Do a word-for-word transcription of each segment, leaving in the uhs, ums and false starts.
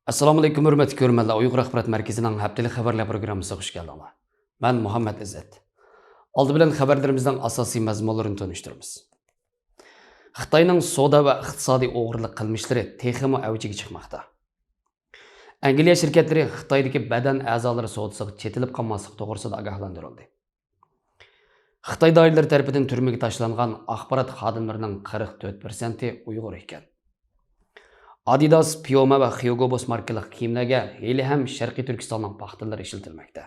ئەسسالامۇئەلەيكۇم، ھۆرمەتلىك كۆرۈرمەنلەر! ئۇيغۇر ئاخبارات مەركىزىنىڭ ھەپتىلىك خەۋەرلەر پروگراممىسىغا خۇش كەلدىڭلار. مەن مۇھەممەد ئىززەت. ئالدى بىلەن خەۋەرلىرىمىزنىڭ ئاساسىي مەزمۇنلىرىنى تونۇشتۇرىمىز. خىتاينىڭ سودا ۋە ئىقتىسادىي ئوغرىلىق قىلمىشلىرى تېخىمۇ ئەۋجىگە چىقماقتا. ئەنگلىيە شىركەتلىرى خىتايدىكى بەدەن ئەزالىرى سودىسىغا چېتىلىپ قالماسلىق توغرىسىدا ئاگاھلاندۇرۇلدى. خىتاي دائىرىلىرى تەرىپىدىن تۈرمىگە تاشلانغان ئاخبارات خادىملىرىنىڭ قىرىق تۆت پىرسەنتى ئۇيغۇر ئىكەن. ئادىداس، پيوما ۋە خيوگو بوس ماركىلىق كىيىملەرگە ھېلىھەم شەرقىي تۈركىستاننىڭ پاختىلىرى ئىشلىتىلمەكتە.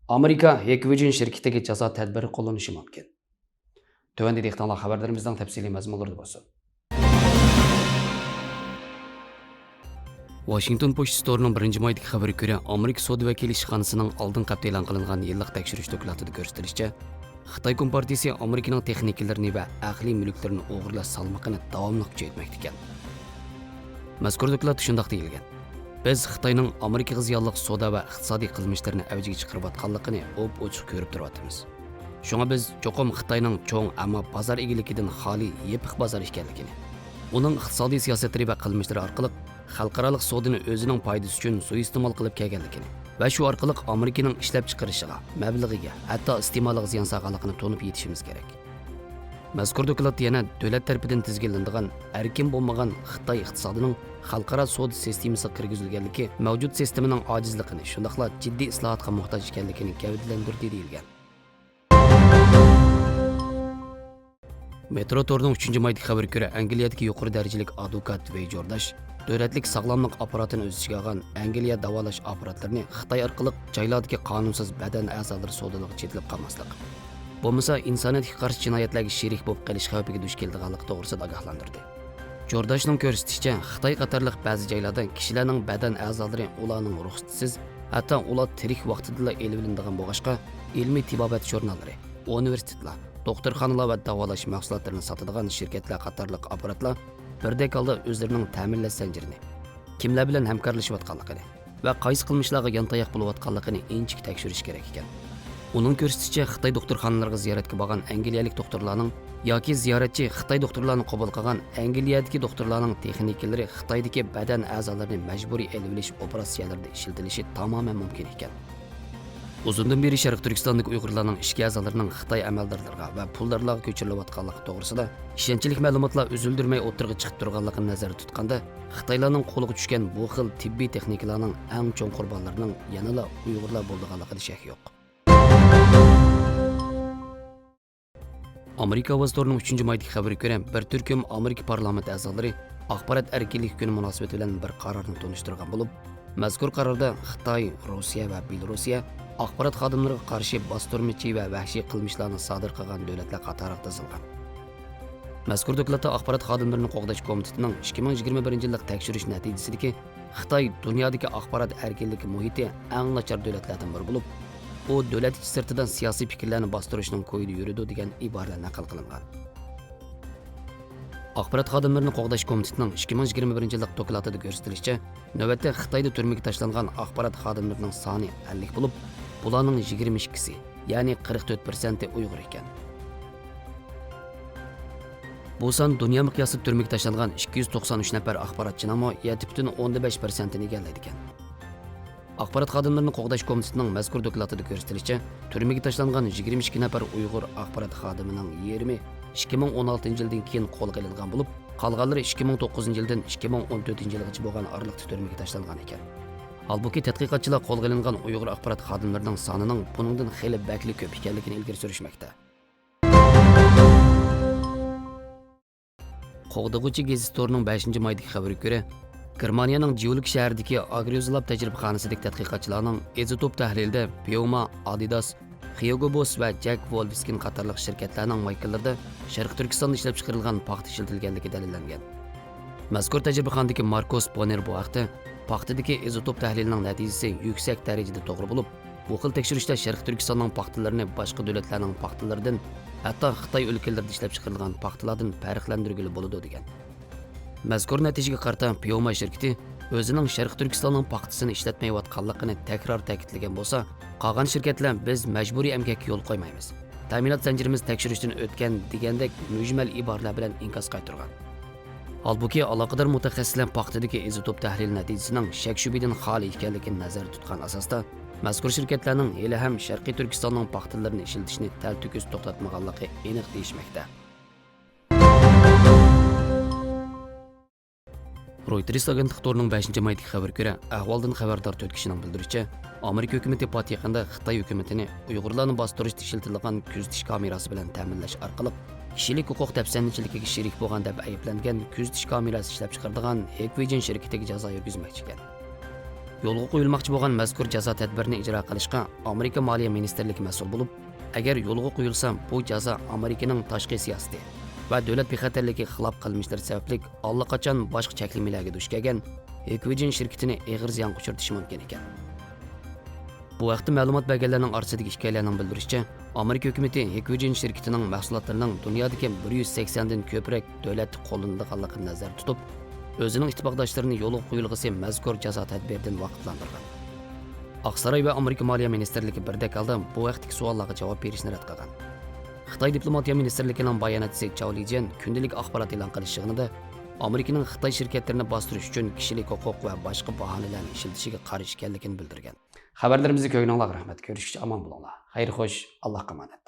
ئامېرىكا ھېكۋىجۈن شىركىتىگە جازا تەدبىرى قوللىنىشى مۇمكىن. تۆۋەندە دىققىتىڭلار خەۋەرلىرىمىزنىڭ تەپسىلىي مەزمۇنلىرىدا بولسۇن. ۋاشىنگتون پوچتا ستورىنىڭ بىرىنچى مايدىكى خەۋىرىگە كۆرە، ئامېرىكا سودا ۋەكىللىك ئىشخانىسىنىڭ ئالدىنقى ھەپتە ئېلان قىلىنغان يىللىق تەكشۈرۈش دوكلاتىدا كۆرسىتىلىشىچە، خىتاي كومپارتىيىسى ئامېرىكىنىڭ تېخنىكىلىرىنى ۋە ئەقلىي مۈلۈكلىرىنى ئوغرىلاش سالمىقىنى داۋاملىق كۈچەيتمەكتە ئىكەن. مەزكۇر دوكلاتتا شۇنداق دېيىلگەن: «بىز خىتاينىڭ ئامېرىكىغا زىيانلىق سودا ۋە ئىقتىسادىي قىلمىشلىرىنى ئەۋجىگە چىقىرىۋاتقانلىقىنى ئوپئوچۇق كۆرۈپ تۇرۇۋاتىمىز. شۇڭا بىز چوقۇم خىتاينىڭ چوڭ، ئەمما بازار ئىگىلىكىدىن خالىي يېپىق بازار ئىكەنلىكىنى، ئۇنىڭ ئىقتىسادىي سىياسەتلىرى ۋە قىلمىشلىرى ئارقىلىق خەلقئارالىق سودىنى ئۆزىنىڭ پايدىسى ئۈچۈن سۇيىئىستېمال قىلىپ كەلگەنلىكىنى ۋە شۇ ئارقىلىق ئامېرىكىنىڭ ئىشلەپچىقىرىشىغا، مەبلىغىگە، ھەتتا ئىستېمالىغا زىيان سالغانلىقىنى تونۇپ يېتىشىمىز كېرەك.» مەزكۇر دوكلاتتا يەنە دۆلەت تەرىپىدىن تىزگىنلىنىدىغان ئەركىن بولمىغان خىتاي ئىقتىسادىنىڭ خەلقئارا سودا سىستېمىسىغا كىرگۈزۈلگەنلىكى مەۋجۇت سىستېمىنىڭ ئاجىزلىقىنى، شۇنداقلا جىددىي ئىسلاھاتقا موھتاج ئىكەنلىكىنى گەۋدىلەندۈردى، دېيىلگەن. مېترو تورىنىڭ ئۈچىنچى مايدىكى خەۋىرىگە كۆرە، ئەنگلىيەدىكى يۇقىرى دەرىجىلىك ئادۋوكات ۋېي جورداش دۆلەتلىك ساغلاملىق ئاپپاراتىنى ئۆز ئىچىگە ئالغان ئەنگلىيە داۋالاش ئاپپاراتلىرىنى خىتاي ئارقىلىق جايلاردىكى قانۇنسىز بەدەن ئەزالىرى سودىلىرىغا چېتىلىپ قالماسلىق، بولمىسا ئىنسانىيەتكە قارشى جىنايەتلەرگە شېرىك بولۇپ قېلىش خەۋپىگە دۇچ كېلىدىغانلىقى توغرىسىدا ئاگاھلاندۇردى. جورداشنىڭ كۆرسىتىشىچە، خىتاي قاتارلىق بەزى جايلاردا كىشىلەرنىڭ بەدەن ئەزالىرى ئۇلارنىڭ رۇخسىتىسىز، ھەتتا ئۇلار تىرىك ۋاقتىدىلا ئېلىۋېلىنىدىغان بولغاچقا، ئىلمىي تېبابەت ژۇرناللىرى، ئۇنىۋېرسىتېتلار، دوختۇرخانىلار ۋە داۋالاش مەھسۇلاتلىرىنى ساتىدىغان شىركەتلەر قاتارلىق ئاپپاراتلار بىردەك ھالدا ئۆزلىرىنىڭ تەمىنلەش زەنجىرىنى، كىملەر بىلەن ھەمكارلىشىۋاتقانلىقىنى ۋە قايسى قىلمىشلارغا يانتاياق بولۇۋاتقانلىقىنى ئىنچىكە تەكشۈرۈشى كېرەك ئىكەن. ئۇنىڭ كۆرسىتىشىچە، خىتاي دوختۇرخانىلىرىغا زىيارەتكە بارغان ئەنگلىيەلىك دوختۇرلارنىڭ ياكى زىيارەتچى خىتاي دوختۇرلارنى قوبۇل قىلغان ئەنگلىيەدىكى دوختۇرلارنىڭ تېخنىكلىرى خىتايدىكى بەدەن ئەزالىرىنى مەجبۇرىي ئېلىۋېلىش ئوپېراتسىيەلىرىدە ئىشلىتىلىشى تامامەن مۇمكىن ئىكەن. ئۇزۇندىن بېرى شەرقىي تۈركىستاندىكى ئۇيغۇرلارنىڭ ئىچكى ئەزالىرىنىڭ خىتاي ئەمەلدارلىرىغا ۋە پۇلدارلارغا كۆچۈرۈلۈۋاتقانلىقى توغرىسىدا ئىشەنچلىك مەلۇماتلار ئۈزۈلدۈرمەي ئوتتۇرىغا چىقىپ تۇرغانلىقىنى نەزەردە تۇتقاندا، خىتايلارنىڭ قولىغا چۈشكەن بۇ خىل تېببىي تېخنىكىلارنىڭ ئەڭ چوڭ قۇربانلىرىنىڭ يەنىلا ئۇيغۇرلار بولىدىغانلىقىدا شەك يوق. ئامېرىكا ئاۋازى تورىنىڭ ئۈچىنچى مايدىكى خەۋىرىگە كۆرە، بىر تۈركۈم ئامېرىكا پارلامېنت ئەزالىرى ئاخبارات ئەركىنلىكى كۈنى مۇناسىۋىتى بىلەن بىر قارارنى تونۇشتۇرغان بولۇپ، مەزكۇر قاراردا خىتاي، روسىيە ۋە بېلوروسىيە ئاخبارات خادىملىرىغا قارشى باستۇرمىچى ۋە ۋەھشىي قىلمىشلارنى سادىر قىلغان دۆلەتلەر قاتارىغا تىزىلغان. مەزكۇر دوكلاتتا ئاخبارات خادىملىرىنى قوغداش كومىتېتىنىڭ ئىككى مىڭ يىگىرمە بىرىنچى يىللىق تەكشۈرۈش نەتىجىسىدىكى خىتاي دۇنيادىكى ئاخبارات ئەركىنلىكى مۇھىتى ئەڭ ناچار دۆلەتلەردىن بىرى بولۇپ، ئۇ دۆلەت ئىچى سىرتىدا سىياسىي پىكىرلەرنى باستۇرۇشنىڭ كويىدا يۈرىدۇ، دېگەن ئىبارىلەر نەقىل قىلىنغان. ئاخبارات خادىملىرىنى قوغداش كومىتېتىنىڭ ئىككى مىڭ يىگىرمە بىرىنچى يىللىق دوكلاتىدا كۆرسىتىلىشىچە، نۆۋەتتە خىتايدا تۈرمىگە تاشلانغان ئاخبارات خادىملىرىنىڭ سانى ئەللىك بولۇپ، بۇلارنىڭ يىگىرمە ئىككىسى، يەنى قىرىق تۆت پىرسەنتى ئۇيغۇر ئىكەن. بۇ سان دۇنيا مىقياسىدا تۈرمىگە تاشلانغان ئىككى يۈز توقسان ئۈچ نەپەر ئاخباراتچىنىڭمۇ يەتتە پۈتۈن ئوندىن بەش پىرسەنتىنى ئىگىلەيدىكەن. ئاخبارات خادىملىرىنى قوغداش كومىتېتىنىڭ مەزكۇر دوكلاتىدا كۆرسىتىلىشىچە، تۈرمىگە تاشلانغان يىگىرمە ئىككى نەپەر ئۇيغۇر ئاخبارات خادىمىنىڭ يېرىمى ئىككى مىڭ ئون ئالتىنچى يىلدىن كېيىن قولغا ئېلىنغان بولۇپ، قالغانلىرى ئىككى مىڭ توققۇزىنچى يىلدىن ئىككى مىڭ ئون تۆتىنچى يىلغىچە بولغان ئارىلىقتا تۈرمىگە تاشلانغان ئىكەن. ھالبۇكى، تەتقىقاتچىلار قولغا ئېلىنغان ئۇيغۇر ئاخبارات خادىملىرىنىڭ سانىنىڭ بۇنىڭدىن خېلى بەكلا كۆپ ئىكەنلىكىنى ئىلگىرى سۈرۈشمەكتە. قوغدىغۇچى گېزىت تورىنىڭ بەشىنچى مايدىكى خەۋىرىگە كۆرە، گېرمانىيەنىڭ جيۇلىك شەھىرىدىكى ئاگرىيوزلاپ تەجرىبىخانىسىدىكى تەتقىقاتچىلارنىڭ ئىزوتوپ تەھلىلىدە پيۇما، ئادىداس، خيوگو بوس ۋە جەك ۋولفسكىن قاتارلىق شىركەتلەرنىڭ مايكىلىرىدا شەرقىي تۈركىستاندا ئىشلەپچىقىرىلغان پاختا ئىشلىتىلگەنلىكى دەلىللەنگەن. مەزكۇر تەجرىبىخانىدىكى ماركوس بونېر بۇ ھەقتە، پاختىدىكى ئىزوتوپ تەھلىلىنىڭ نەتىجىسى يۈكسەك دەرىجىدە توغرا بولۇپ، بۇ خىل تەكشۈرۈشتە شەرقىي تۈركىستاننىڭ پاختىلىرىنى باشقا دۆلەتلەرنىڭ پاختىلىرىدىن، ھەتتا خىتاي ئۆلكىلىرىدە ئىشلەپچىقىرىلغان پاختىلاردىن پەرقلەندۈرگىلى بولىدۇ، دېگەن. مەزكۇر نەتىجىگە قارىتا، پيۇما شىركىتى ئۆزىنىڭ شەرقىي تۈركىستاننىڭ پاختىسىنى ئىشلەتمەيۋاتقانلىقىنى تەكرار تەكىتلىگەن بولسا، قالغان شىركەتلەر «بىز مەجبۇرىي ئەمگەككە يول قويمايمىز، تەمىنات زەنجىرىمىز تەكشۈرۈشتىن ئۆتكەن» دېگەندەك مۈجمەل ئىبارىلەر بىلەن ئىنكاس قايتۇرغان. ھالبۇكى، ئالاقىدار مۇتەخەسسىسلەر پاختىدىكى ئىزوتوپ تەھلىل نەتىجىسىنىڭ شەك-شۈبھىدىن خالىي ئىكەنلىكىنى نەزەردە تۇتقان ئاساستا، مەزكۇر شىركەتلەرنىڭ ھېلىھەم شەرقىي تۈركىستاننىڭ پاختىلىرىنى ئىشلىتىشىنى تەلتۆكۈس توختاتمىغانلىقى ئېنىق دېيىشمەكتە. رويتېرس ئاگېنتلىق تورىنىڭ بەشىنچى مايدىكى خەۋىرىگە كۆرە، ئەھۋالدىن خەۋەردار تۆت كىشىنىڭ بىلدۈرۈشىچە، ئامېرىكا ھۆكۈمىتى پات يېقىندا خىتاي ھۆكۈمىتىنى ئۇيغۇرلارنى باستۇرۇشتا ئىشلىتىلىدىغان كۆزىتىش كامېراسى بىلەن تەمىنلەش ئارقىلىق كىشىلىك ھوقۇق دەپسەندىچىلىكىگە شېرىك بولغان دەپ ئەيىبلەنگەن كۆزىتىش كامېراسى ئىشلەپچىقىرىدىغان ھىكۋىجىن شىركىتىگە جازا يۈرگۈزمەكچى ئىكەن. يولغا قويۇلماقچى بولغان مەزكۇر جازا تەدبىرىنى ئىجرا قىلىشقا ئامېرىكا مالىيە مىنىستىرلىكى مەسئۇل بولۇپ، ئەگەر يولغا قويۇلسا، بۇ جازا ئامېرىكىنىڭ تاشقى سىياسىتى ۋە دۆلەت بىخەتەرلىكىگە خىلاپ قىلمىشلىرى سەۋەبلىك ئاللىقاچان باشقا چەكلىمىلەرگە دۇچ كەلگەن ھىكۋىجىن شىركىتىنى ئېغىر زىيانغا ئۇچرىتىشى مۇمكىن ئىكەن. بۇ ھەقتە مەلۇمات بەرگەنلەرنىڭ ئارىسىدىكى ئىككىيلەننىڭ بىلدۈرۈشىچە، ئامېرىكا ھۆكۈمىتى ھىكۋىجىن شىركىتىنىڭ مەھسۇلاتلىرىنىڭ دۇنيادىكى بىر يۈز سەكسەندىن كۆپرەك دۆلەتتە قوللىنىدىغانلىقىنى نەزەردە تۇتۇپ، ئۆزىنىڭ ئىتتىپاقداشلىرىنى يولغا قويۇلغۇسى مەزكۇر جازا تەدبىرىدىن ۋاقىتلاندۇرغان. ئاقساراي ۋە ئامېرىكا مالىيە مىنىستىرلىكى بىردەك ھالدا بۇ ھەقتىكى سوئاللارغا جاۋاب بېرىشنى رەت قىلغان. خىتاي دىپلوماتىيە مىنىستىرلىكىنىڭ باياناتچىسى چاۋ لىجيەن كۈندىلىك ئاخبارات ئېلان قىلىش يىغىنىدا ئامېرىكىنىڭ خىتاي شىركەتلىرىنى باستۇرۇش ئۈچۈن كىشىلىك ھوقۇق ۋە باشقا باھانىلەرنى ئىشلىتىشىگە قارشى ئىكەنلىكىنى بىلدۈرگەن. خەۋەرلىرىمىزنى كۆرگىنىڭلارغا رەھمەت. كۆرۈشكىچە ئامان بولۇڭلار. خەير خوش، ئاللاھقا ئامانەت.